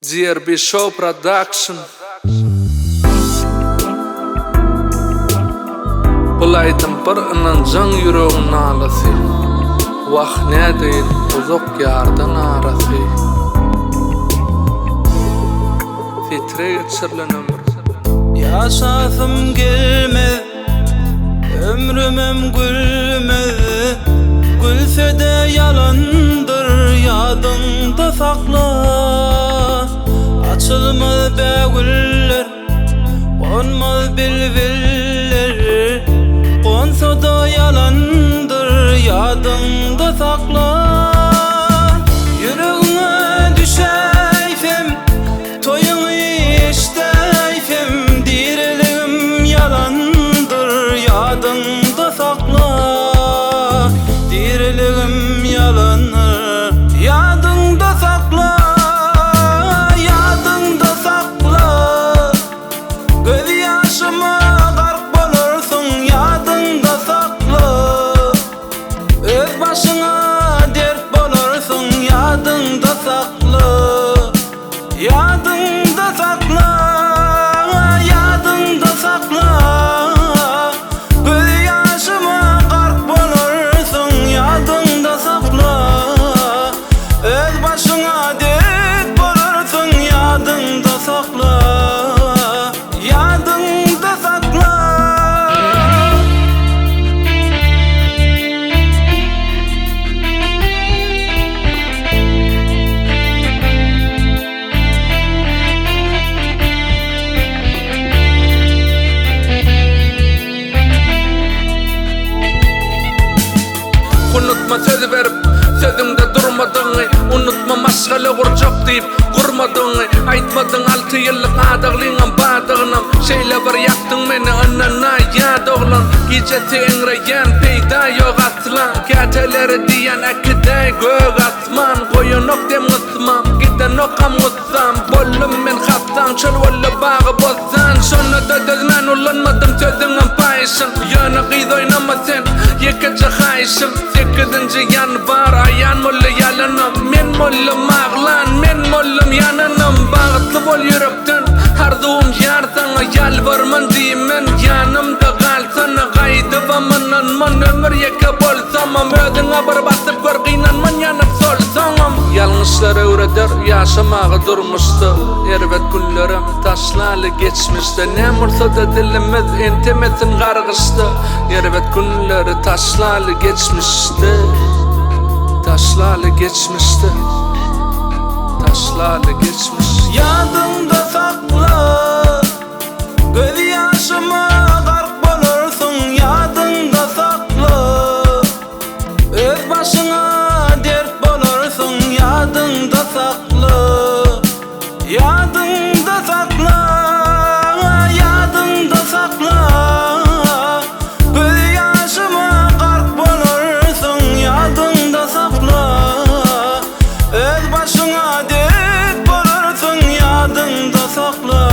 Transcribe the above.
DRB Show Production Bul aýdym bir ynanjaň ýüregiň nalasy Wah nädeýin uzak ýardan arasy Setire geçirilen ömür. Ýaşasym gelmez Ömrümem gülmez Gülsede ýalandyr Ýadyňda sakla Açylmaz bägüller Gonmaz bilbiller Gonsada ýalandyr Ýadyňda sakla Ýüregiňe düşäýsem Toýuňy eşdäýsem diriligim ýalandyr ýadyňda sakla Diriligim ýalandyr ýadyňda sakla Ýadyňda sakla Göz ýaşyma gark bolarsyň ýadyňda sakla Öz başyňa dert bolarsyň ýadyňda sakla Ýadyňda sakla ýadyňda sakla Göz ýaşyma gark bolarsyň ýadyňda sakla Öz başyňa dert bolarsyň ýadyňda sakla Ýadyňda sakla. Unutma söz berip, sözüňde durmadygyňy Unutma maşgala gurjak diýip, gurmadygyňy Aýtmadyň alty ýyllyk adaglyňam bardygynam Şeýle bir ýakdyň meni ynanaý ýat oglan Gijesi eňreýän peýda ýok asla Käteleri diýýän äkidäý gök asman Goýanok dem gysmam, gidenok gam gussam Boldum men hassaň, çöl boldy bagy bossan Şonda-da dözmän ulanmadym sözüňem paýyşyn Ýöne gyz oýnama sen, ýekeje haýyşym Sekizinji ýanwar aýan boldy ýalanam Men boldum aglan, men boldum ýananam Bagtly bol ýürekden, arzuwym ýar saňa Ýalbarman diýmen, ýanymda galsana Gaýdybam ynanman, ömür ýeke bolsamam Özüňe bir basyp gör, gynanman ýanyp solsaňam Ýalňyşlar öwreder ýaşamagy durmuşda Erbet günlerem taşlaly geçmişde Näme bolsa-da dilimiz entemesin gargyşda Erbet günleri taşlaly geçmişde Taşlaly geçmişde Taşlaly geçmişde. Ýadyňda sakla Göz ýaşyma gark bolarsyň Ýadyňda sakla Öz başyňa dert bolarsyň Ýadyňda sakla Ýadyňda sakla, ýadyňda sakla Göz ýaşyma gark bolarsyň Ýadyňda sakla Öz başyňa dert bolarsyň Ýadyňda sakla.